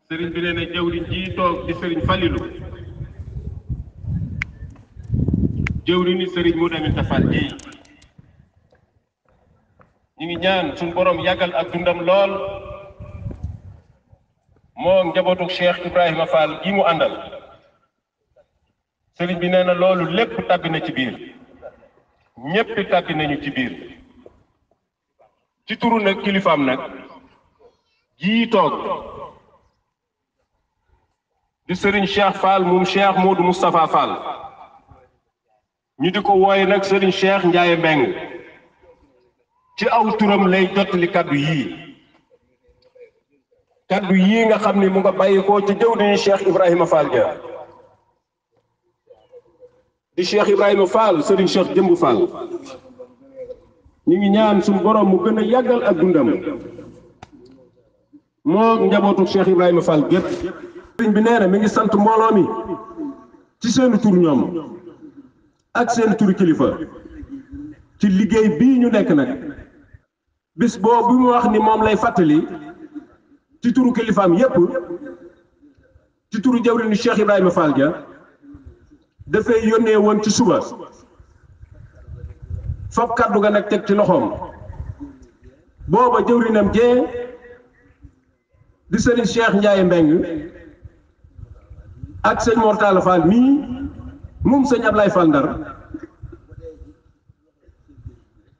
sëriñ bi nee na jëwriñ ji toog di sëriñ Falilou jëwriñu sëriñ Modou Aminta Fall ji ñu ngi ñaan suñu borom yàggal ak dundam lool moo njabootu Cheikh Ibrahima Fall gi mu àndal sëriñ bi nee na loolu lépp tàbbi na ci biir ñépp tàbbi nañu ci biir ci turu nag kilifaam nag jii toog di sëriñ Cheikh Fall moom Cheikh Modou Moustapha Fall ñu di ko wooye nag sëriñ Cheikh Ndiaye Mbeng ci aw turam lay jottali kaddu yii nga xam ni mu nga bàyyi ko ci jëwriñu Cheikh Ibrahima Fall ja di Cheikh Ibrahima Fall sëriñ Cheikh Jëmb Fall ñu ngi ñaan suñu borom mu gën a yàggal ak dundam moo njabootu Cheikh Ibrahima Fall gépp sëriñ bi nee na mi ngi sant mbooloo mi ci seen tur ñoom ak seen turu kilifa ci liggéey bii ñu nekk nag bis boobu mu wax ni moom lay fàttali ci turu kilifaam yépp ci turu jawriñu Cheikh Ibrahima Fall ja dafay yónnee woon ci suba fab kàddu ga nag teg ci loxoom booba jëwriñam jee di sëriñ Cheikh Ndiaye Mbeng ak sëñ Mortala Fall mii moom sëñ Ablaye Fall Ndar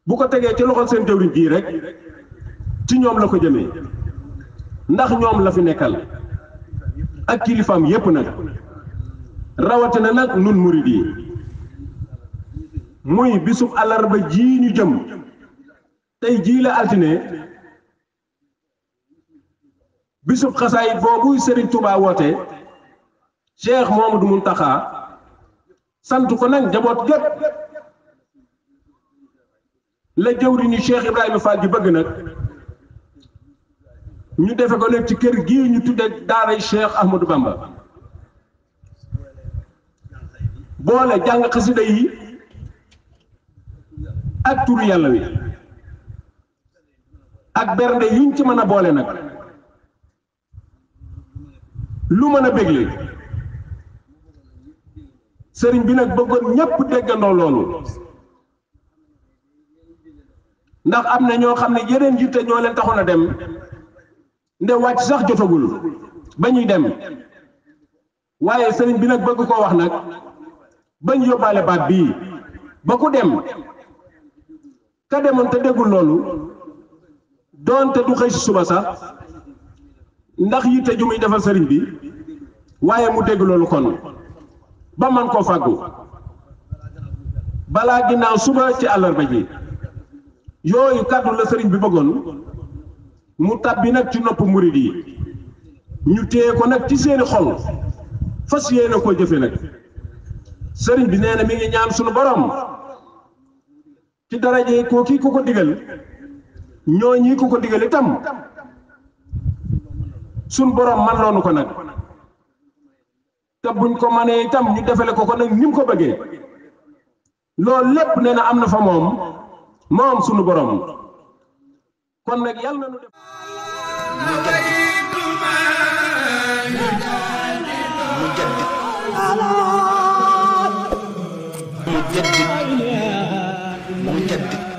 bu ko tegee ci loxol seen jëwriñ bii rek ci ñoom la ko jëmee ndax ñoom la fi nekkal ak kilifaam yépp nag rawatina nag nun murid yi muy bisub àllarba ji ñu jëm tey jii la altine bisub xasaayit boobu Serigne Touba woote Cheikh Mouhamadou Mountakha sant ko nag njaboot gépp la jëwriñu Cheikh Ibrahima Fall ji bëgg nag ñu defe ko nag ci kër gii ñu tudde daaray Cheikh Ahmadou Bamba boole jàng xasida yi ak turu yàlla wi ak bernde yuñ ci mën a boole nag lu mën a bégle sëriñ bi nag bëggoon ñépp déggandoo loolu ndax am na ñoo xam ne yeneen yitte ñoo leen taxoon a dem nde wàcc sax jotagul ba ñuy dem waaye sëriñ bi nag bëgg koo wax nag bañ yóbbaale baat bii ba ku dem ka demoon te déggul loolu doonte du xëy si suba sax ndax yitte ju muy defal sëriñ bi waaye mu dégg loolu kon ba man koo fàggu balaa ginnaaw suba ci àllarba ji yooyu kàddu la sëriñ bi bëggoon mu tàbbi nag ci nopp murid yi ñu téye ko nag ci seeni xol fas yéene koo jëfe nag sëriñ bi nee na mi ngi ñaan sunu borom ci daraje koo kii ku ko digal ñoo ñii ku ko digal itam sunu borom man loonu ko nag te buñ ko manee itam ñu defale ko nag ni mu ko bëggee loolu lépp nee na am na fa moom sunu borom kon nag yàlla na nu def مجدد